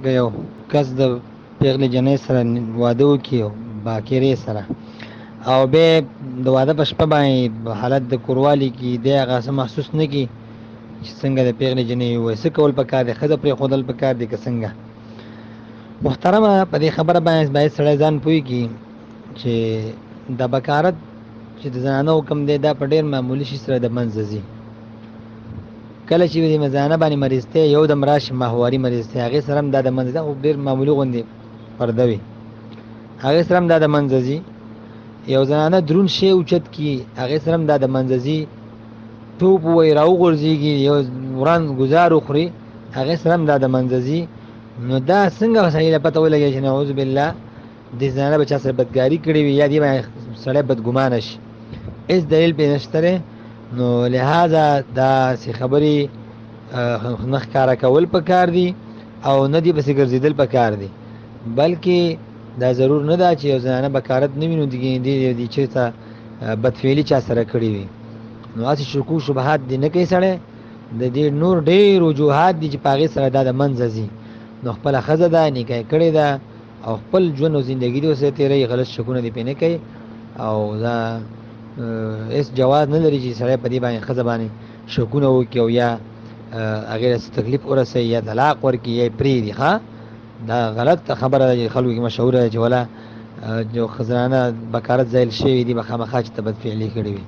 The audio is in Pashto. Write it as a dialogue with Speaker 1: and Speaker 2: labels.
Speaker 1: که یو کس د پیغلې جنۍ سره واده وکړي او باکرې سره، او به د واده په شپه باندې حالت د کوروالي کې دی، هغه څه محسوس نه کړي چې څنګه د پیغلې جنۍ وي، څه کول پکار دي؟ ښځه پرېښودل پکار دي که څنګه؟ محترمه، په دې خبره باندې باید سړی ځان پوه کړي چې د بکارت چې د زنانو کوم دی، دا په ډېر معمولي شي سره د منځه ځي. کله چې د زنانه باندې مریض یو دم راشي، ماهواري مریض دی، هغې سره هم دا د منځه، خو ډېر معمولي غوندې پرده وي، هغې سره هم دا د منځه ځي. یو زنانه درون شی اوچت کړي، هغې سره هم دا د منځه ځي. ټوپ ووایي، راوغورځېږي، یو وران ګزار وخوري، هغې سره هم دا د منځه ځي. نو دا څنګه سړي له پته ولګي چې نعوذ بالله دې زنانه به چا سره بدګاري کړې وي یا دې باندې سړی بدګمانه شي؟ هېڅ دلیل پرې نشته دی. نو لهذا داسې خبرې نه ښکاره کول پکار دي او نه دې پسې ګرځېدل پکار دي. بلکې دا ضرور نه ده چې یو زنانه بکارت نه وي نو دې دې چېرته بدفعلي چا سره کړې وي. نو هسې شکوک شبهات دې نه کوي سړی. د دې نور ډېر وجوهات دي چې په هغې سره دا د منځه ځي. نو خپله ښځه ده، نکاح یې کړې ده او خپل ژوند او زندګي دې ورسره تېروي، غلط شکونه دې پرې نه کوي. او دا هېڅ جواز نه لري چې سړی په دې باندې ښځه باندې شکونه وکړي او یا هغې له څه تکلیف ورسوي یا طلاق ورکړي یا یې پرېږدي. ښه، دا غلط خبره ده چې خلکو کې مشهوره ده چې ولا جو خزانه بکارت زایل شوی دی به خامخا چې ته بدفعلي کړې وي.